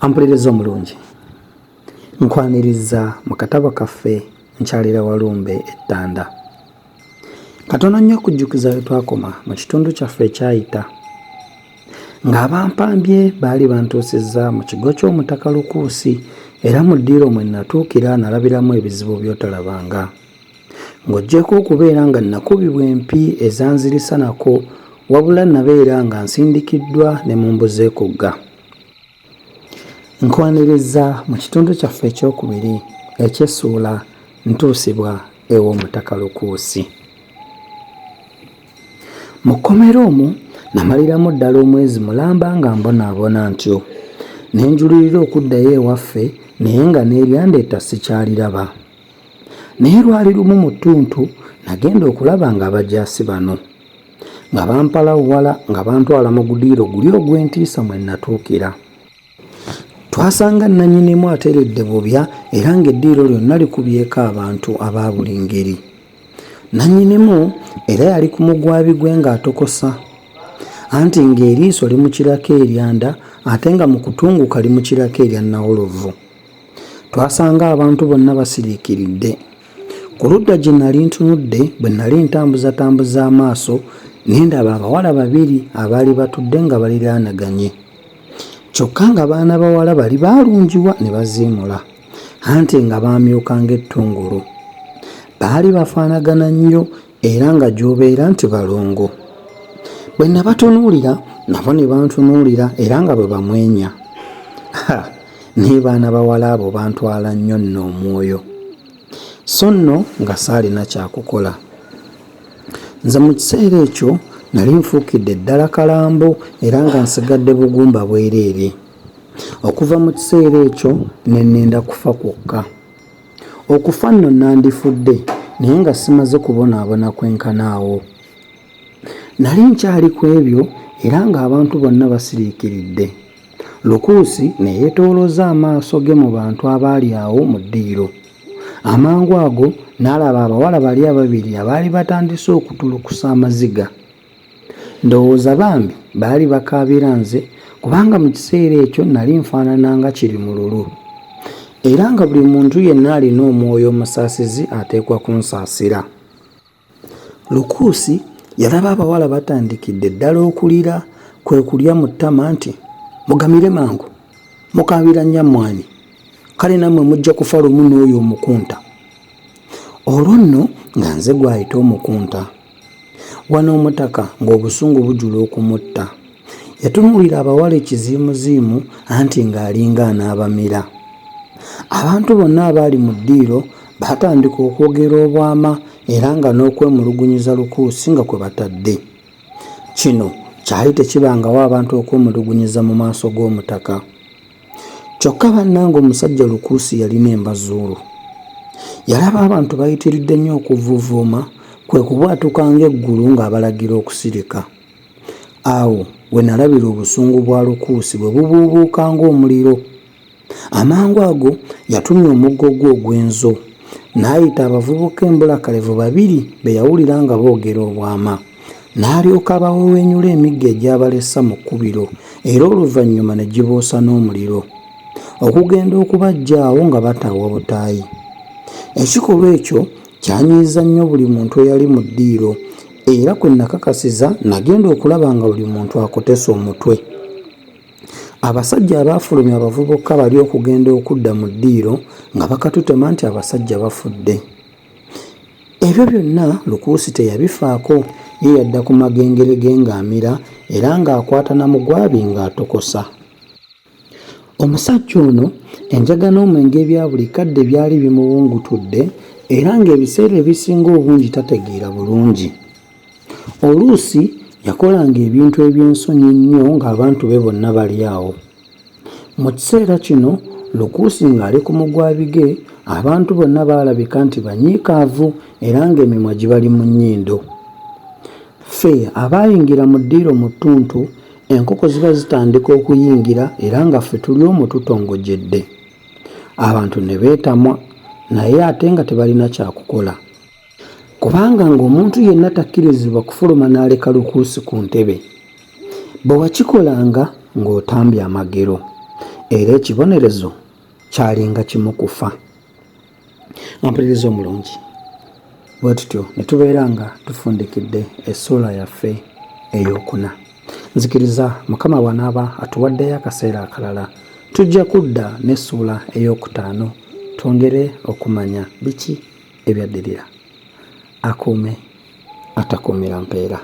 Ampuliriza omulungi, nkwaniriza mu katabo kaffe Nkyalira Walumbe e Ttanda. Katono nnyo okujjukiza we twakoma mu kitundu kyaffe ekyayita ng'abampambye baali bantuusizza mu kigo ky'Omutaka Lukuusi era mu ddiiro mwe natuukira nalabiramu ebizibu by'otalabanga. Ng'oggyeeko okubeera nga nnakubibwa empi ezanzirisa nako wabula nabeera nga nsindikiddwa ne mu mbuzeekugga. Nkwaniriza mu kitundu kyaffe ekyokubiri eky'essuula Ntuusibwa ew'Omutaka Lukuusi. Mu kkomera omwo namaliramu ddala omwezi mulamba nga mbonaabona ntyo. Ne njulirira okuddayo ewaffe naye nga n'eryandeeta sikyaliraba. Naye lwali lumu mu ttuntu nagenda okulaba ng'abajaasi bano nga bampalawala nga bantwala mu gudiiro guli ogw'entiisa mwe natuukira. Twasanga nnannyinimu ateredde bubya era ng'eddiiro lyonna likubyeko abantu aba buli ngeri. Nnannyinimu era yali ku mugwabi gwe ng'atokosa anti ng'eriiso limukirako eryanda ate nga mu kutunguka limukirako erya nnawolovu. Twasanga abantu bonna basiriikiridde. Ku ludda gye nali ntunudde bwe nali ntambuzatambuza amaaso ne ndaba abawala babiri abaali batudde nga baliraanaganye. Kyokka nga baana bawala bali baalungiwa ne baziimula anti nga baamyuka ng'ettungulu. Baali bafaanagana nnyo era nga gy'obeera nti balongo. Bwe nabatunuulira nabo ne bantunuulira era nga bwe bamwenya. Ha, naye baana bawala abo bantwala nnyo nno omwoyo. So nno nga saalina kyakukola. Nze mu kiseera ekyo nali nfuukidde ddala kalambo era nga nsigadde bugumba bwereere. Okuva mu kiseera ekyo ne nnenda kufa kwokka. Okufa nno nandifudde naye nga simaze kubonaabona kwenkana awo. Nali nkyali ku ebyo era ng'abantu bonna basiriikiridde. Lukuusi ne yeetoolooza amaaso ge mu bantu abaali awo mu ddiiro. Amangu ago n'alaba abawala bali ababiri abaali batandise okutulukusa amaziga. Ndowooza bambi baali bakaabira nze kubanga mu kiseera ekyo nnali nfaanana nga kirimululu era nga buli muntu yenna alina omwoyo omusaasizi ateekwa kunsaasira. Lukuusi yalaba abawala batandikidde ddala okulira kwe kulya mu ttama nti, Mugamire mangu, mukaabira nnyammwe ani? Kale nammwe mujja kufa lumu n'oyo omukunta. Olwo nno nga nze gw'ayita omukunta. Wano omutaka ng'obusungu bujula okumutta. Yatunuulira abawala ekiziimuziimu anti ng'alinga anaabamira. Abantu bonna abaali mu ddiiro baatandika okwogera obwama era nga n'okwemulugunyiza Lukuusi nga kwe batadde. Kino kyali tekibangawo abantu okwemulugunyiza mu maaso g'omutaka. Kyokka bannange omusajja Lukuusi yalina embazuulu. Yalaba abantu bayitiridde nnyo okuvuuvuuma kwe kubwatuka ng'eggulu ng'abalagira okusirika. Awo we nalabira obusungu bwa Lukuusi bwe bubuubuuka ng'omuliro. Amangu ago yatumya omuggo gwe ogw'enzo n'ayita abavubuka embulakalevu babiri be yawulira nga boogera obwama. N'alyoka abaweweenyula emiggo egyabalesa mu kkubiro era oluvannyuma ne giboosa n'omuliro. Okugenda okubaggya awo nga bataawa butaayi. Ekikolwa ekyo kyanyiiza nnyo buli muntu eyali mu ddiiro era kwe nakakasiza nagenda okulaba nga buli muntu akotese omutwe. Abasajja abaafulumya abavubuka bali okugenda okudda mu ddiiro nga bakatutema nti abasajja bafudde. Ebyo byonna Lukuusi teyabifaako ye yadda ku magengere ge ng'amira era ng'akwata na mugwabi ng'atokosa. Omusajja ono enjaga n'omwenge ebya buli kadde byali bimuwungutudde era ng'ebiseera ebisinga obungi tategeera bulungi. Oluusi yakolanga ebintu eby'ensonyi ennyo ng'abantu be bonna bali awo. Mu kiseera kino Lukuusi ng'ali ku mugwabi ge, abantu bonna baalabika nti banyiikaavu era ng'emimwa gibali mu nnyindo. Ffe abaayingira mu ddiiro mu ttuntu, enkoko ziba zitandika okuyingira era nga ffe tuli omwo tutongojedde. Abantu ne beetamwa naye ate nga tebalina kya kukola. Kubanga ng'omuntu yenna takkirizibwa kufuluma n'aleka lukuusi ku ntebe. Bwe wakikolanga ng'otambye amagero. Era ekibonerezo kyalinga kimu kufa. Ampuliriza omulungi, bwe tutyo ne tubeera nga tufundikidde essuula yaffe ey'okuna. Nzikiriza Mukama bw'anaaba atuwaddeyo akaseera akalala, tujja kudda n'essuula ey'okutaano twongere okumanya biki ebyaddirira. Akuume atakuumira mpeera.